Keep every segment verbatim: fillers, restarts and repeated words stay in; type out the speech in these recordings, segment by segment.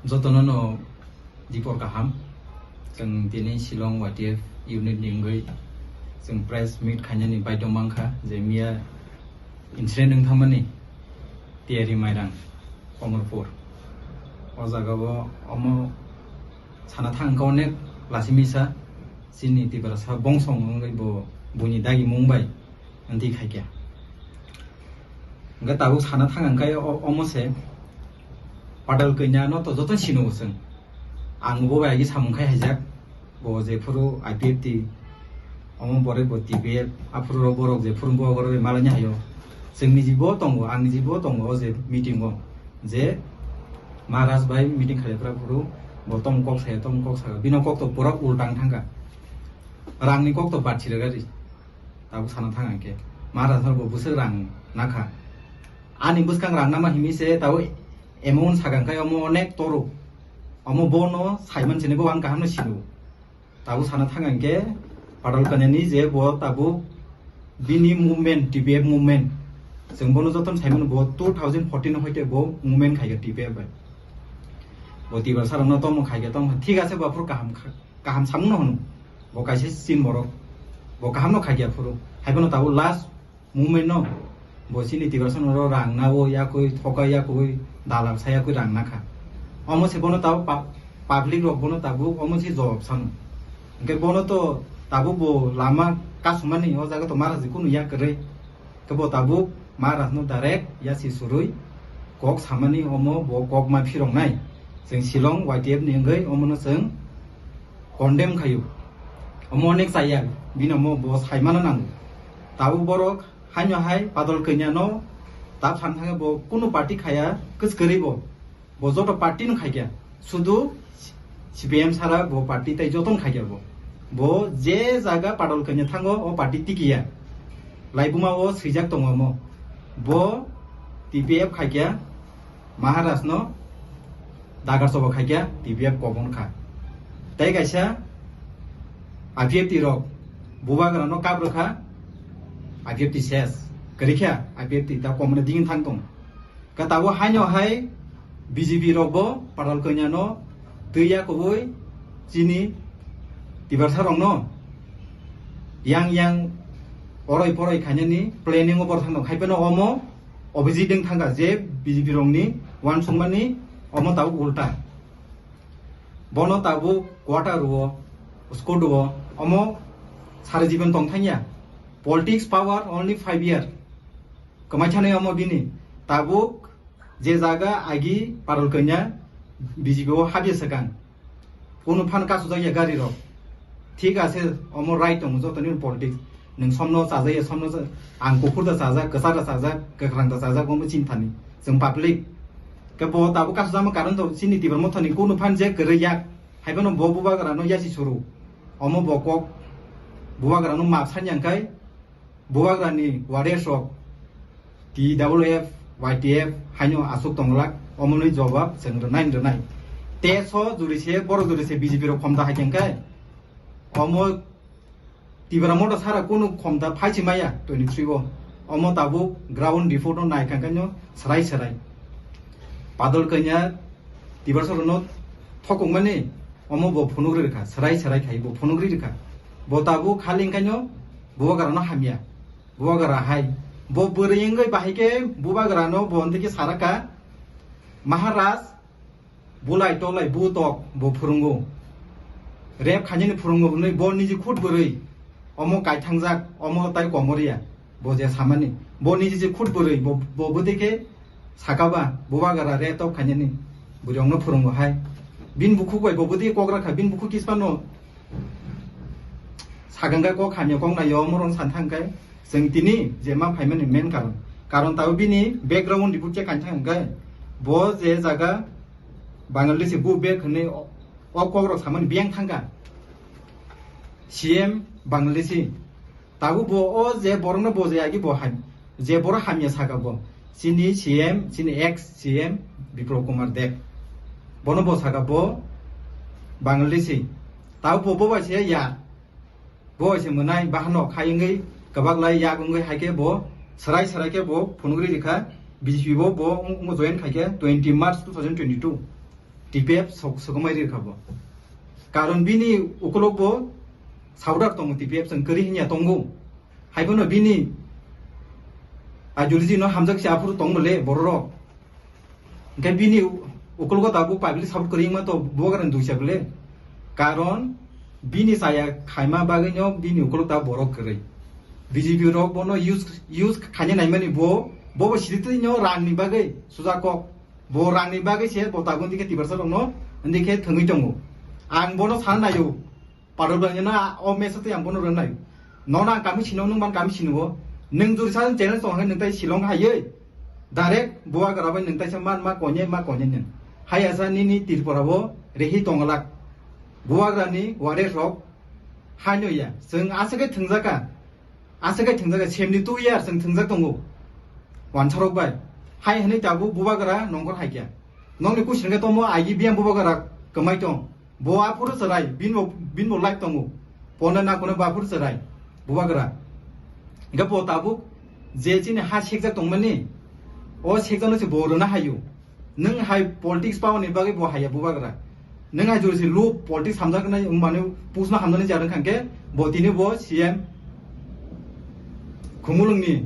Jotono no dipor kaham. Chwng tini Shillong Y T F unit ni wngwi chwng press meet khainani baidhyo mankha je miya incident wng thangmani Tiyari Mairang, Omorpur. O jaga o omo sana thang wngkha onek lasi misa chini Tiprasa bongso wngwi bo buini dagimung bai wngtwi khaikha. Hwnkhe tabuk sana thang ang khe o-, omo se Padal Kanya no to joto sino bo chwng. Ang bo bai agi samung khai haijak, bo je phuru I P F T, omo borok bo T P F, aphuru rok borok je phuru bo borok bai malanya hayo. Chwng ni jibo tongo, ang ni jibo tongo o je meeting o, je Maharaj bai meeting khlai phra phuru bo tong kok saya, tong kok saka, bino kok to pura ultang thangka. Rang ni kok to bat siragari. Tabuk sana thang ang khe. Maharaj no bo bwswk rang nakha. Ani bwskang rang nama himi se tabuk amount sakang khai omo onek toro. Omo bono saiman sini bo ang kaham no sino. Tabuk sana thang ang khe Padal Kanya ni je bo tabuk bini movement, T P F movement. Chwng bono jotono saiman bo two thousand fourteen hoite bo movement khai khe T P F bai. Bo Tiprasa rok no tomo khai khe tong thik ase bo aphuru kaham kha. Kaham samung no hwno. Bo kaisa sin borok. Bo kaham no khaikya phuru. Haiphano tabuk last moment no. Bo chini Tiprasa no rang nawo yakui, thoka yakui, dalal sa yakui rang nakha. Omo se bono tabuk pa-, public rok bono tabuk omo se jawab sano. Hwnkhe bono to tabuk bo lama kasumani o jaga to maraji kunu yak kwrwi. Kebo tabuk Maharaj no direct yasi surui kok samani omo bo kok ma phiroknai. Chwng Shillong Y T F ni wngwi omo no chwng condemn khaio. Omo onek chaya bini omo bo saimano nango. Tabuk borok haino hai Padal Kanya no tab san thangwi bo kunu party khaya kwchwrwi bo. Bo joto party no khaikya, sudu C P M sara bo party tai joto no khaikya bo. Bo je jaga Padal Kanya thango o party tikiya. Laibuma o swijak tongo omo. Bo T P F khaikya, Maharaj no dagar choba khaikya, T P F kobon kha. Tai kaisa I P F T rok bubagra no kap rwkha, I P F T ses. Kwrwikha I P F T ta komne dingin thang tong. Ka tabuk haino hai B J P rok bo Padal Kanya no twi ya kubui chini Tiprasa rok no yang yang oroi poroi khainani planning o borok thang tong khai phano omo Abhijit deng thangkha je B J P rok ni uansukmani omo tabuk ulta. Bono tabuk quarter o, school o, omo sara jiban tong thangya. Politics power only five year. Kwmai thani omo bini. Tabuk je jaga agi Parol Kanya B J P o habya swkang. Kunu phan kasujak ya gari rok. Thik ase, omo right tongo jotoni politics. Nwng somno chajak ya, somno cha-, ang kuphur da chajak, kwchar da chajak, kwkhwrang da chajak, omo chini thani. Chwng public. Khe bo tabuk kasujak ma karon to chini Tipra Mothani kunu phan je kwrwi yak. Haiphano bo bubagra no yasi suru. Omo bo kok, bubagra no map sani ang khai. Bubagrani warriors rok T W F, Y T F haino aswk tonglak, omonwi jobab chwng rwnai rwnai. Teso juri se, boro juri se B J P rok khomda hai khe omo Tipra Motha sara kunu khomda phai se maya twenty three o. Omo tabuk ground report no nai kha khaino swrai swrai. Padol Kanya Tiprasa rokno thokokmani omo bo phunugri rwkha, swrai swrai khai bo phunugri rwkha. Bo tabuk khali wngkhaino bubagra no hamya. Bubagra hai. Bo bwrwi wngwi bahai khe bubagra no bo hwnwi khe saraka, Maharaj, bulai tolai butok bo phwrwngo. Rep khainani phwrwngo hwnwi bo niji khut bwrwi. Omo kaithangjak, omo tai komoriya. Bo je samani. Bo niji je khut bwrwi, bo, bo bwtwi khe sakaba, bubagra re tok khainani. Bwrwi ongno phwrwngo hai. Bini bukhuk bai bo bwtwi kok rakha, bini bukhuk kispa no Sagangkai kok hamya kok nai yo, morong san thang kai. Chwng tini je ma phaimani main karon. Karon tabo bini background report che kain thang kai. Bo je jaga Bangladeshi bu bek hwnwi o, o kok rok samani biyang thangka. C M Bangladeshi. Tabo bo o je borokno bo je agi bo hai. Je borok hamya saka bo, chini C M, chini ex C M Biplab Kumar Deb. Bono bo saka bo Bangladeshi. Tabo bo, bo bai se ya. Bo bai se mwnai, bahano khai wngwi, kwbak lai yak wngwi hai khe bo, swrai swrai khe bo phunugri rikha, B J P bo, bo wng-, wng join khai khe twenty March two thousand twenty-two. T P F sok-, sokomai ri kha bo. Karon bini ukulok bo supporter tongo, T P F chwng kwrwi hinya tongo. Hai bono bini ideology no hamjak se aphuru tongmo le bororok. Hingke bini u-, ukulok tabuk public support kwrwi wngma to bubagrani duisa bole. Karon bini chaya khaima bagwi no bini ukulok tabuk borok kwrwi. B J P rok bono use, use khaina naimani bo, bo bo siri twi no rang ni bagwi sujakok. Bo rangni bagwi se bo tabuk dikhe Tiprasa rokno dikhe thwngwi tongo. Ang bono sana naio. Padol bai no o mesa twi ang bono rwna naio. Nono ang kami sino, nwng ban kami sino. Nwng juri sa challenge tong hai nwng tai Shillong haiwi. Direct bubagra bai nwng taisa man ma konye ma konye nwng. Hai asa nini Tripura bo rehi tonglak. Bubagrani warriors rok haino ya. Chwng aswk khe thwngjaka. Aswk khe thwngjak, semni two years chwng thwngjak tongo. Wansarok bai. Hai hwnwi tabuk bubagra nongkhor hai khe. Nokni kuching khe tomo agi biyang bubagra kwmai tong. Bo aphuru chwrai, bini bo, bini bo life tongo. Pona na kono bo aphuru chwrai, bubagra. Hingkhe bo tabuk je chini ha sekjak tongmani, o sekjakno se bo rwna haio. Nwng hai politics paoni bagwi bo haiya bubagra. Nwng hai jora se lup politics hamjaknai wngmani pusno hamjaknai jaga wngkha hwnkhe bo tini bo C M Khumulwngni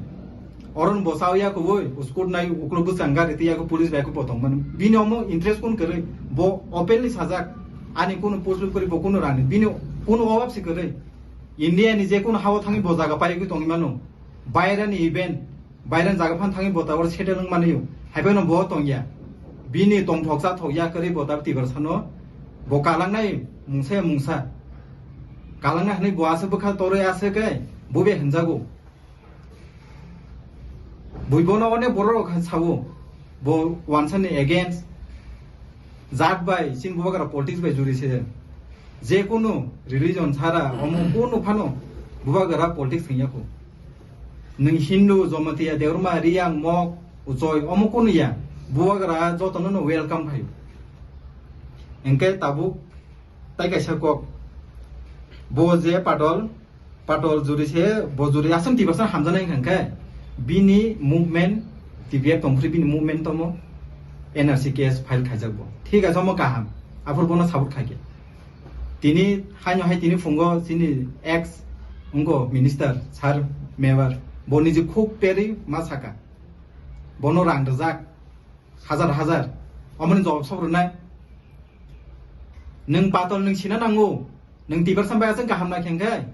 oron bo sao ya kubui uskut nai uklok bwsang gari tei yaku police bai khe bo tongmani. Bini omo interest kun kwrwi bo openly sajak ani kunu post kuri bo kunu rani bini kunu obab se kwrwi. India ni je kunu hao thangwi bo jaga pai khe tongwi mano. Bairani event Bairani jaga phan thangwi bo tabuk settle wng manwi o. Haiphano bo tongya. Bini tongthok chathok ya kwrwi bo tabuk Tiprasano bo kalangnai mungsa ya mungsa. Kalangnai hwnwi bo aswk bwkha torwi aswk khe bo be hwnjago. Bui bono onek borok rok sao bo wansani against jat bai chini bubagra politics bai juri se. Je kunu religion sara omo kunu phano bubagra politics wngya kho. Nwng Hindu, Jamatia, Debbarma, Riyang, Mok, Uchoi, omo kunu ya, bubagra jotono no welcome phaio. Hingke tabuk tai kaisa kok, bo je Padol, Padol juri se, bo juri aswng Tiprasa hamjaknai wngkha khe, bini movement, T P F tongphri bini movement tomo, N R C case file khaijak bo. Thik ase, omo kaham, aphuru bono support khaikhe. Tini haino hai tini phungo chini ex wngkho minister, sir Mewar, bo niji khuk perwi ma saka. Bono rang rijak, hajar hajar. Omoni jawab sok rwnai. Nwng Padol nwng sina nango. Nwng Tiprasa bai aswk kaham na khengkhe.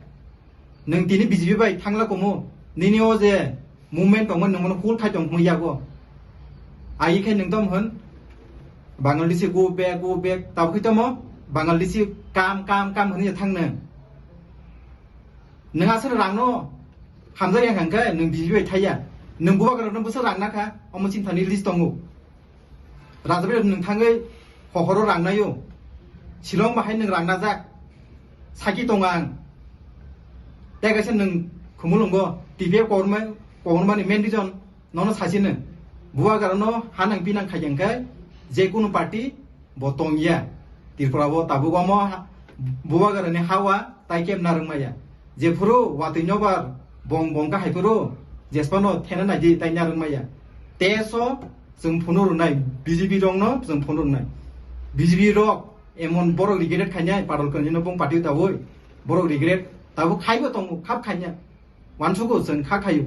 Nwng tini B J P bai thangla kumu. Nini o je movement tongmani nwng bono cool khai tong phunwi yago. Ai khe nwng tom hwn. Bangladeshi go back, go back. Tabuk khe tomo Bangladeshi kam, kam, kam hwnwi thang nwng. Nwng aswk rangno hamjak ya hwnkhe nwng B J P bai thaiya. Nwng bubagrano bwswk rang nakha, omo chini thani list tongo. Rajabari nwng thangwi hohoro rang naio. Shillong bahai nwng rang najak. Saki tongo ang. Tei kaisa nwng Khumulwngo T P F koborma-, kobormani main reason nono sachino. Bubagrano ha nang pinang khaikhe je kunu party bo tongya. Tripura bo tabuk omo ha-, bubagrani hawa tai kemna rwngmaya. Jephuru watwi nobar bong bong ka haiphuru jesphano thena naidi tai narwkmaya. Teso chwng phunuk rwnai, B J P rokno chwng phunuk rwnai. B J P rok emon borok regret khainai, Padol Kanya no bong party tabui borok regret tabuk khaibo tongo, khap khaina. Wansugo chwng kha khaio.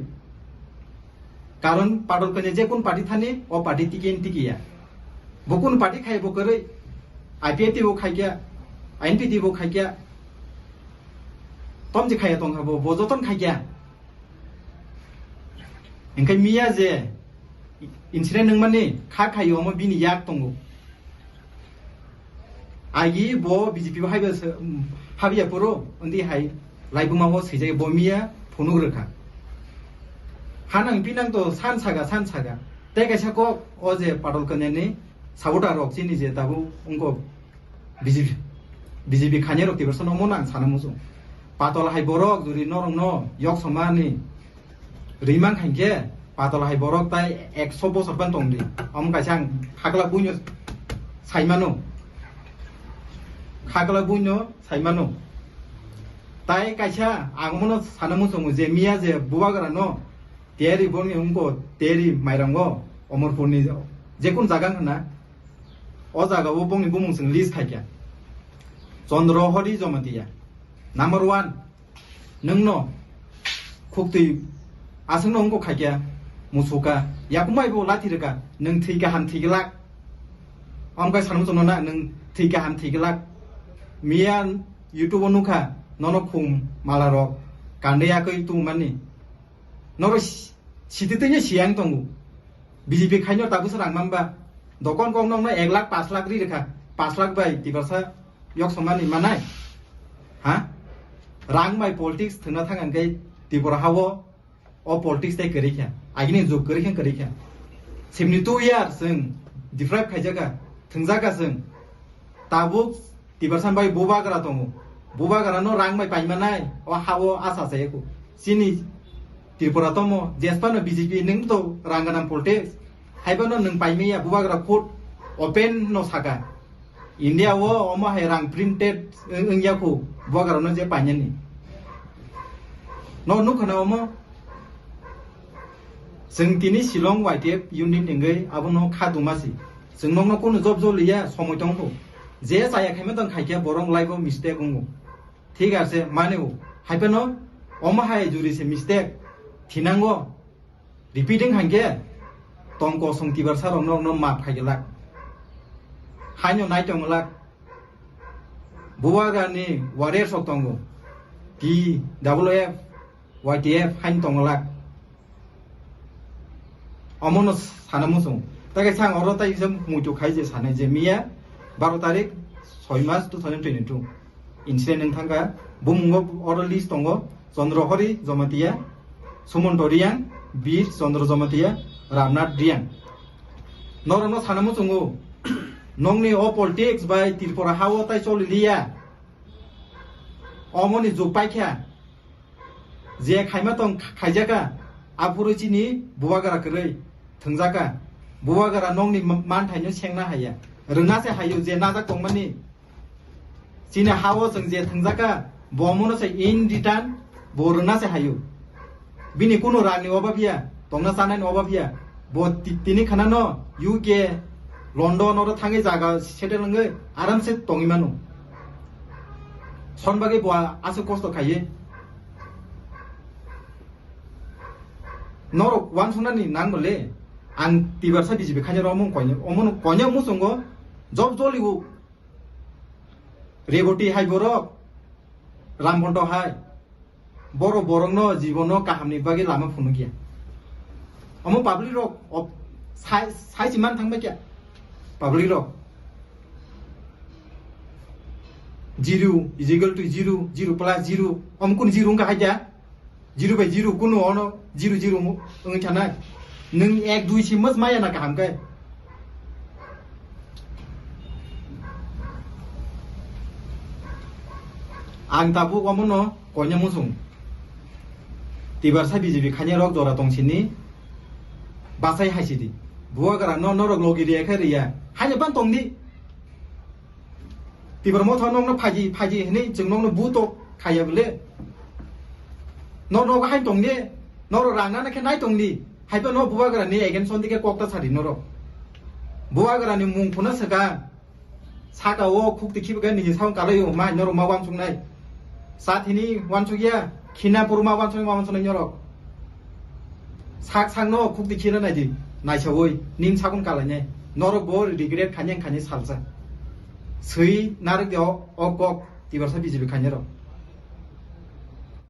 Karon Padol Kanya je kun party thani, o party tiki ni tiki ya. Bo kun party khai bo kwrwi, I P F T bo khai kya, I N P T bo khai kya. Tom je khaya tong kha bo, bo joton khai kya. Hingke miya je incident nangmani kha khaio omo bini yak tongo. Agi bo B J P bo haiba se, um, habya poro, undi hai laibuma o swijai bo miya phunuk rwkha. Hanang pinang to san saga, san saga. Tei kaisa kok o je Padol Kanya ni sabuta rok chini je tabuk wngkok B J P, B J P khanya rok Tiprasa no omo nang sana muchung. Padol hai borok juri norok no yok somani Rimang khankhe Padol hai borok tai ekso bosor ban tongdi. Omo kaisa ang khakla buino saimano. Khakla buino saimano. Tai kaisa ang omono sana muchungo je miya je bubagra no teri boni ungko teri mairango Omorpurni jekun jaga wngkha na. O jaga o bongni bumung chwng list khaikha. Chandra Hari Jamatia. Number one. Nwngno khuktwi aswkno wngkha khaikha, musuka. Yakumai bo lathi rwkha. Nwng thwi kaham thwi glak. Amkai sanmung chwngno na nwng thwi kaham thwi glak. Miya YouTube o nukha. Nono khum mala rok. Kandai yakwi tungmani. Noro si-, sititwino siyang tongo. B J P khaino tabuksa rang manba. Dokon kok nokno ek lakh, pash lakh ri rwkha. Pash lakh bai Tiprasa yok somani manai. Ha? Rang bai politics thwngna thang hwnkhe Tripura hao o politics tei kwrwi kha. Agini jug kwrwi kha, kwrwi kha. Simni two years chwng deprive khaijaka, thwngjakha chwng. Tabuk Tiprasa bai bubagra tongo. Bubagra no rang bai paimanai, o ha o asa sa eko. Chini Tripura tomo, jespa no B J P nwng to rang ganang politics. Haiba no nwng paimaya bubagra court open no saka. India o omo hai rang printed wng, wng yaku bubagra no je painani. No nukha na omo. Chwng tini Shillong Y T F unit hingwi abono kha duma si. Chwng nokno kunu job joliya somoi tongkho. Je chaya khaima tong khaikhe borok life o mistake wngo. Thik ase, mane o. Haiphano omo hai juri se mistake thinango. Repeating hangkhe tong kosong Tiprasa rok norokno map khai glak. Haino nai tong glak. Bubagra ni warriors rok tongo. T W F, Y T F haino tong glak. Omono sana muchung. Takai sang oro tai kisa muitu khai je sanai je miya baro tarik soi mas two thousand twenty-two. Incident wng thangkha, bumungo oro list tongo, Chandra Hari Jamatia, Sumanto Reang, Bir Chandra Jamatia, Ramnath Reang. Norokno sana muchungo, nongni o politics bai Tripura hao tai choli liya. Omoni jug paikha. Je khaima tong khaijaka, aphuru chini bubagra kwrwi thwngjaka. Bubagra nongni ma-, manthaino sengna haiya. Rwna se haio je najak tongmani. Chini hao chwng je thwngjaka, bo omono se in return bo rwna se haio. Bini kunu rangni obab ya, tongna chanani obab ya. Bo ti-, tini khanano U K, London oro thangwi jaga settle wngwi aramse tongwi mano. Son bagwi bo a-, aswk kosto khaiwi. Norok uansuknani nang bole, ang Tiprasa B J P khaina rw omo koinai, omono koinai muchungo job joligo. Reboti hai borok, Rambondo hai. Boro borokno jibono kahamni bagwi lama phunukya. Omo public rok op-, sai, sai si man thangbai kya. Public rok. Zero is equal to zero, zero plus zero. Omo kun zero wngkha hai kya? Zero by zero kunu ono zero zero mu-, wngwi thanai. Nwng ek dui si mas maya na kaham khe. Ang tabuk omono koinai muchung. Tiprasa B J P khaina rok jora tong sini basai hai sidi. Bubagra no norok logi riya khe riya. Haino ban tong di. Tipra Motha nokno phaji, phaji hinwi chwng nokno buto khaiya bole. Nor nogo hain tongdi, noro rang nana khe nai tongdi. Haiba no bubagra ni against on dike kokta sadi noro. Bubagra ni mung phuna saka. Saka o khukti khibaga ni hisang kalai o mai noro ma wansuk nai. Sathini wansuk ya, khina purma wansuk ma wansuk nai norok. Sak sakno khukti khira naidi, naisawi, ning sakon kalainai. Norok bo regret khani khani salsa. Swi narwk de o, o kok, Tiprasa B J P khainai rok.